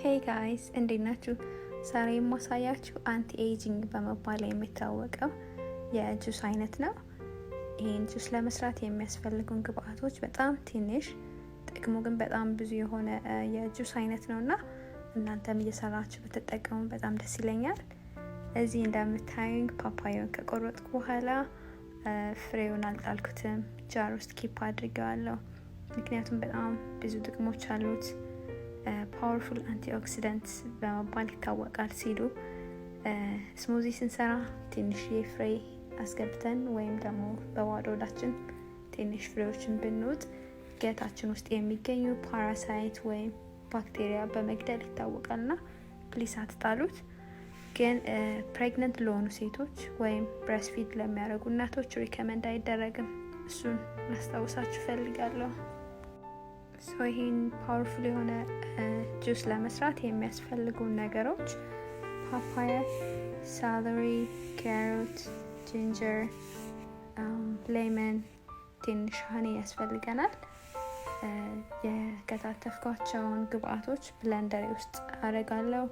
Hey guys፣ እንዴት ናችሁ? ዛሬ የማሳያችሁ anti aging በመባል የሚታወቀው የጁስ አይነት ነው። ይህን ጁስ ለመስራት የሚያስፈልጉን ግብአቶች በጣም ትንሽ፣ ጥቅሙ ግን በጣም ብዙ የሆነ የጁስ አይነት ነው እና እናንተም እየሰራችሁ ብትጠቀሙ በጣም ደስ ይለኛል። እዚህ እንደምታዩኝ ፓፓያውን ከቆረጥኩ በኋላ ፍሬውን አልጣልኩትም፣ jar ውስጥ keep አድርጌዋለሁ። ምክንያቱም በጣም ብዙ ጥቅሞች አሉት። Powerful antioxidant በመባል ይታወቃል ሲሉ smoothie ስንሰራ ትንሽዬ ፍሬ አስገብተን ወይም ደግሞ በባዶ ሆዳችን ትንሽ ፍሬዎችን ብንውጥ gut ኣችን ውስጥ የሚገኙ parasite ወይም ባክቴሪያ በመግደል ይታወቃል እና please አትጣሉት። ግን pregnant ለሆኑ ሴቶች ወይም breastfeed ለሚያደርጉ እናቶች recommend አይደረግም። እሱን ላስታውሳችሁ ፈልጋለሁ። So ይሄን powerful የሆነ ጁስ ለመስራት የሚያስፈልጉ ነገሮች ፓፓያ፣ celery፣ carrot፣ ginger፣ lemon፣ ትንሽ honey ያስፈልገናል። የከታተፍኳቸውን ግብአቶች blender ኤ ውስጥ አደርጋለሁ።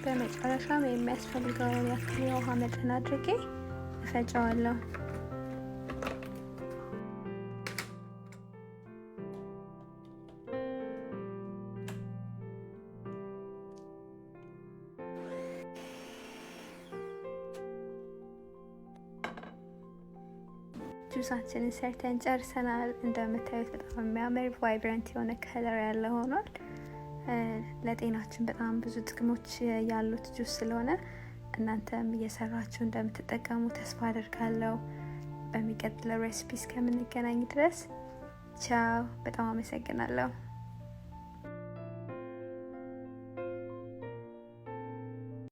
በመጨረሻም የሚያስፈልገውን ያክል የውሃ መጠን አድርጌ እፈጨዋለሁ። ጁሳችንን ሰርተን ጨርሰናል። እንደምታዩት በጣም የሚያምር vibrant የሆነ color ያለ ሆኗል። ለጤናችን በጣም ብዙ ጥቅሞች ያሉት ጁስ ስለሆነ እናንተም እየሰራችሁ እንደምትጠቀሙ ተስፋ አደርጋለሁ። በሚቀጥለው recipe እስከምንገናኝ ድረስ ቻው። በጣም አመሰግናለሁ።